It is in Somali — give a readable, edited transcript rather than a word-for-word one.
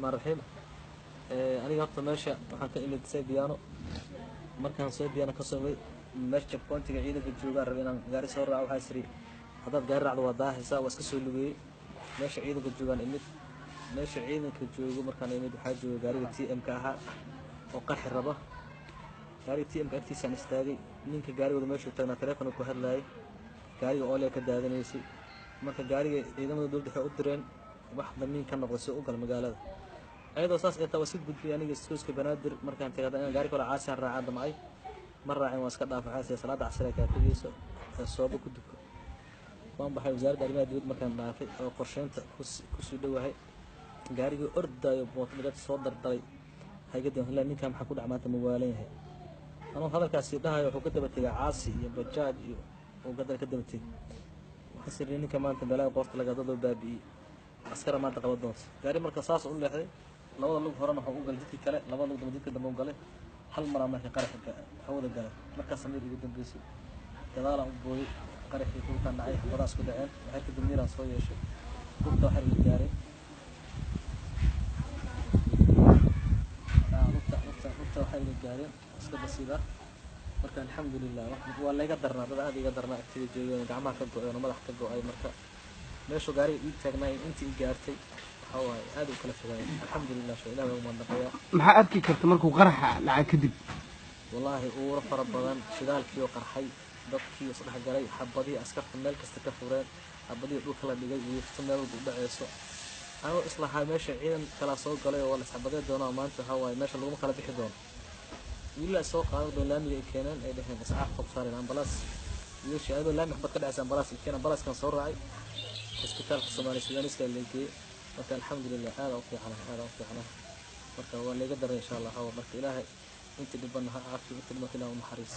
Raxmaan raxiim. Aniga horta meesha waxaan ka imid Seybiyaano. Markaan Seybiyaano ka soo imid, meesha checkpointiga ciidanka joogaan rabay inaan gaari soo raaco. Waxaa isiri haddaad gaari raacdo waa daahaysaa. Waa iska soo lugeeyey. Meesha ciidanka joogaan imid. Meesha ciidanka joogo markaan imid, waxaa jooga gaariga TM ka ahaa oo qarxi raba. Gaariga TM ka agtiisaan istaagay. Ninka gaarigooda meeshuu taagnaa teleefon ku hadlaayay, gaariga oolya ka daadanaysay. Marka gaariga ciidamada dowladda waxay u direen wax damiin ka noqda si u gala magaalada. Ayadoo saas ay taa, waa iska gudbay aniga isgoyska Banaadir. Markaan tagay haddana inaan gaari kale caasiyan raacaan damcay, ma raacin, waa iska dhaafay. Waxaa salaada casri kaa tegeyso ee sooba ku duko. Waan baxay. Wasaaradda arrimaha dibadda markaan dhaafay oo qorsheynta kusii dhowahay, gaarigii ordaayo mooto bajaaj soo dardalay haygadii. Ilaa ninkan maxaa ku dhac maanta, ma waalan yahay? Anuu hadalkaasi dhahayo, wuxuu ka daba tegay caasi iyo bajaaj iyo uu gadal ka daba tegay. Waxaan sirri ninka maanta balaayo qoorta laga dadoo baabi'iyey, askara maanta qaban doonta. Gaari marka saas u leexday, labada lug horena wuxuu u galay jidkii kale, labada lug dambe jidka dambe u galay. Hal maraa marka qaraxi hawada galay. Markaas samiir igu dambeysay, gadaalaan u booday, qaraxii dhulkaan dhacay, xabadaas ku dhaceen. Waxay kadib miiraan soo yeeshay, lugta waxay iga gaareen lugta waxay iga gaareen iska basiida. Marka alxamdulilah, waa layga darnaa, dad aad iga darnaa agtida joogeen, gacmaha ka go-een oo madax ka go-ay. Marka meeshuu gaariga ii taagnaa intii i gaartay waxaa waaye aad u kala fogaayeen. Alxamdulilah, sho ilah baa ugu mahadnaqayaa. Maxaa arki karta markuu qaraxa dhacay kadib? Wallaahi uuro fara badan, shidaalkii oo qarxay, dadkii isdhex galay, xabadihii askarta meel kasta ka fureen, xabadihii dhulka la dhigay, wiifto meel walba u dhaceyso. Anuu islahaa meesha ciidan kalaa soo galay oo waa la isxabadee doonaa maanta, waxaa waaye meesha laguma kala bixi doono. Wiilaa soo qaadan doon laamiga ay keeneen, ay dheheen iscaaf qob saareen ambalaas. Wiilashii ayadoo laami xabad ka dhacaysa ambalaas ay keeneen, ambalaaskan soo raacay, isbitaalka Soomaali Sudaaniska la geeyey. Marka alxamdulilah, aad u fiicanahay, aad u fiicanahay. Marka waa layga daray insha Allah. Marka ilaahay intii dhibanna ha caafiyo, intii dhimata ilaah u naxariis.